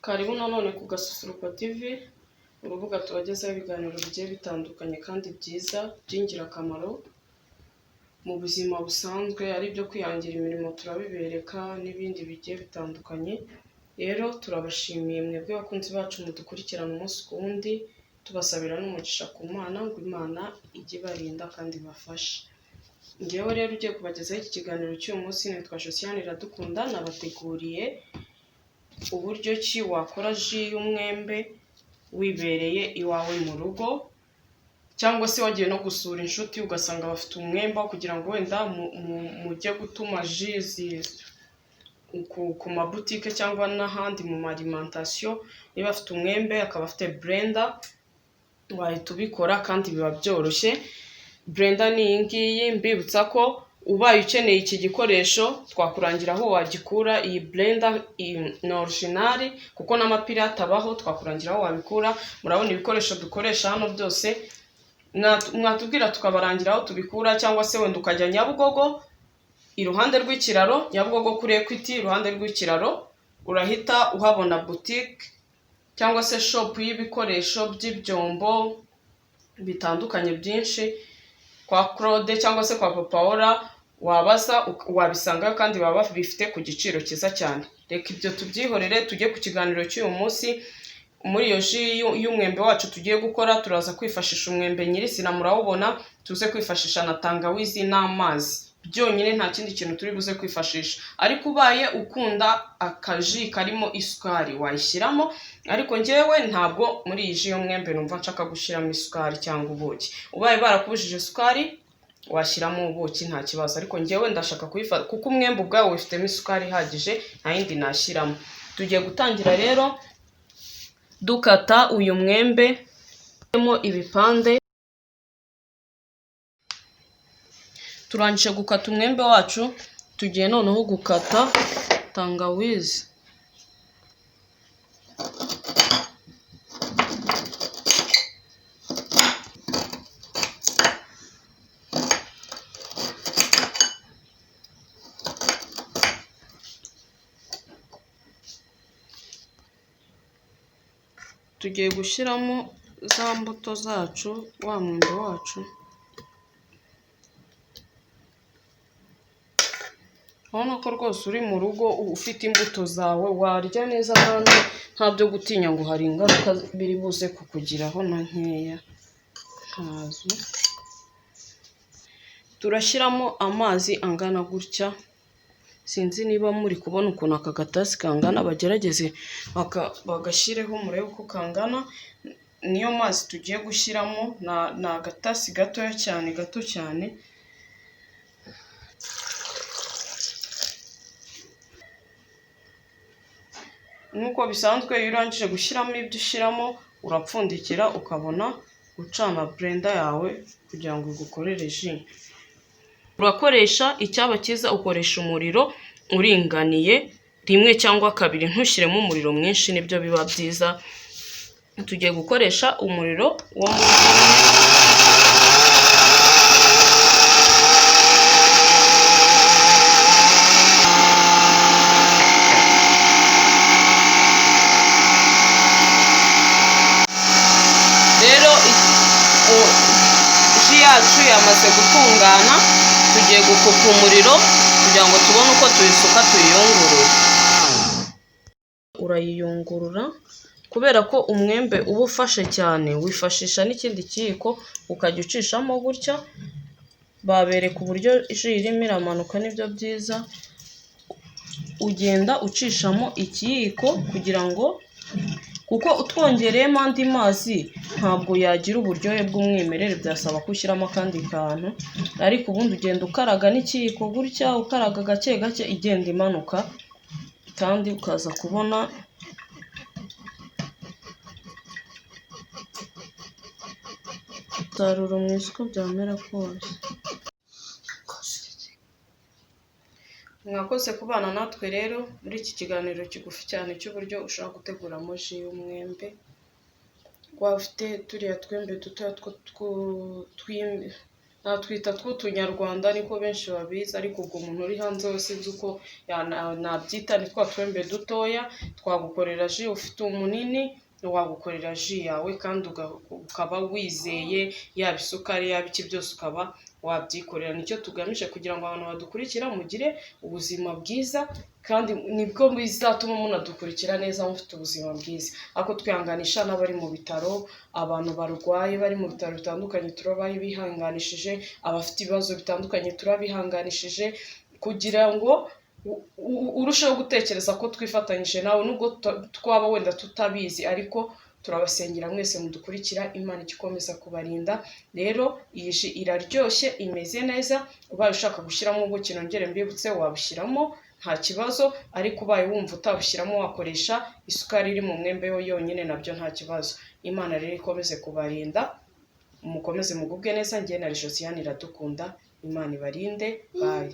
Karibu nanone ku Gasusuruko TV, urubuga tubagezaho ibiganiro bigiye bitandukanye kandi byiza by'ingirakamaro mu buzima busanzwe, ari ibyo kwihangira imirimo turabibereka n'ibindi bigiye bitandukanye. Rero turabashimiye mwebwe bakunzi bacu mudukurikirana umunsi ku wundi, tubasabira n'umugisha ku Mana ngo Imana ijye ibarinda kandi ibafashe. Njyewe rero ugiye kubagezaho iki kiganiro cy'uyu munsi nitwa Josiane Iradukunda, nabateguriye uburyo ki wakora ji y'umwembe wibereye iwawe mu rugo, cyangwa se wagiye no gusura inshuti ugasanga bafite umwembe kugira ngo wenda mujye gutuma ji ku mabutike cyangwa n'ahandi mu ma alimentation. Niba afite umwembe akaba afite blender, wahita ubikora kandi biba byoroshye. Blender ni iyi ngiyi, mbibutsa ko ubaye ukeneye iki gikoresho twakurangira aho wagikura. Iyi blender ni original kuko n'amapirate abaho, twakurangira aho wabikura. Murabona ibikoresho dukoresha hano byose, mwatubwira tukabarangira aho tubikura, cyangwa se wenda ukajya Nyabugogo iruhande rw'ikiraro, Nyabugogo kuri Equity iruhande rw'ikiraro, urahita uhabona boutique cyangwa se shop y'ibikoresho by'ibyombo bitandukanye byinshi, kwa Claude cyangwa se kwa Papa Ola, wabaza wabisangayo kandi baba babifite ku giciro cyiza cyane. Reka ibyo tubyihorere tujye ku kiganiro cy'uyu munsi. Muri iyo ji y'umwembe wacu tugiye gukora, turaza kwifashisha umwembe nyirizina murawubona, tuze kwifashisha na tangawizi n'amazi byonyine, nta kindi kintu turi buze kwifashisha. Ariko ubaye ukunda akaji karimo isukari wayishyiramo, ariko njyewe ntabwo muri iyi ji y'umwembe numva nshaka gushyiramo isukari cyangwa ubuki. Ubaye barakubujije isukari washyiramo ubuki nta kibazo, ariko njyewe ndashaka kuyifata kuko umwembe ubwawo wifitemo isukari ihagije, nta yindi nashyiramo. Tugiye gutangira rero dukata uyu mwembe mo ibipande. Turangije gukata umwembe wacu, tugiye noneho gukata tangawizi. Tugiye gushyiramo za mbuto zacu, wa mwembe wacu. Urabona ko rwose uri mu rugo ufite imbuto zawe warya neza kandi nta byo gutinya ngo hari ingaruka biri buze kukugiraho na nkeya, ntazo. Turashyiramo amazi angana gutya, sinzi niba muri kubona ukuntu aka gatasi kangana, bagerageze bagashyireho murebe uko kangana. Niyo mazi tugiye gushyiramo, ni agatasi gatoya cyane, gato cyane. Nk'uko bisanzwe iyo urangije gushyiramo ibyo ushyiramo, urapfundikira ukabona gucana blender yawe kugira ngo igukorere ji. Urakoresha icyaba cyiza ukoresha umuriro uringaniye rimwe cyangwa kabiri, ntushyiremo umuriro mwinshi nibyo biba byiza. Tugiye gukoresha umuriro wo mu rero ji yacu yamaze gutungana, tugiye gukupa umuriro kugira ngo tubone uko tuyisuka tuyiyungurure. Urayiyungurura kubera ko umwembe uba ufashe cyane, wifashisha n'ikindi kiyiko ukajya ucishamo gutya. Babereka uburyo ji irimo iramanuka, nibyo byiza. Ugenda ucishamo ikiyiko kugira ngo, kuko utwongereyemo andi mazi ntabwo yagira uburyohe bw'umwimerere, byasaba ko ushyiramo akandi kantu. Ariko ubundi ugenda ukaraga n'ikiyiko gutya, ukaraga gake gake igenda imanuka, kandi ukaza kubona umusaruro mwiza uko byamera kose. Mwakoze kubana natwe rero muri iki kiganiro kigufi cyane cy'uburyo ushobora guteguramo ji y'umwembe. Waba ufite turiya twembe dutoya Natwita tw'utunyarwanda, niko benshi babizi, ariko ubwo umuntu uri hanze wese nzi uko nabyita, ni twa twembe dutoya. Twagukorera jus. Ufite umunini wagukorera jus yawe kandi ukaba wizeye, yaba isukari, yaba iki, byose ukaba wabyikorera. Nicyo tugamije, kugira ngo abantu badukurikira mugire ubuzima bwiza, kandi nibwo bizatuma munadukurikira neza mufite ubuzima bwiza. Ariko twihanganisha n'abari mu bitaro, abantu barwaye bari mu bitaro bitandukanye turabihanganishije, abafite ibibazo bitandukanye turabihanganishije, kugira ngo urusheho gutekereza ko twifatanyije nawe, nubwo twaba wenda tutabizi, ariko turabasengera mwese mudukurikira. Imana igikomeza kubarinda. Rero iyi jus iraryoshye, imeze neza. Ubaye ushaka gushyiramo ubuki, nongere mbibutse, wabushyiramo nta kibazo, ariko ubaye wumva utabushyiramo wakoresha isukari iri mu mwembe yo yonyine, nabyo nta kibazo. Imana rero ikomeze kubarinda, mukomeze mugubwe neza. Njye na Josiane Iradukunda, Imana ibarinde. Bye.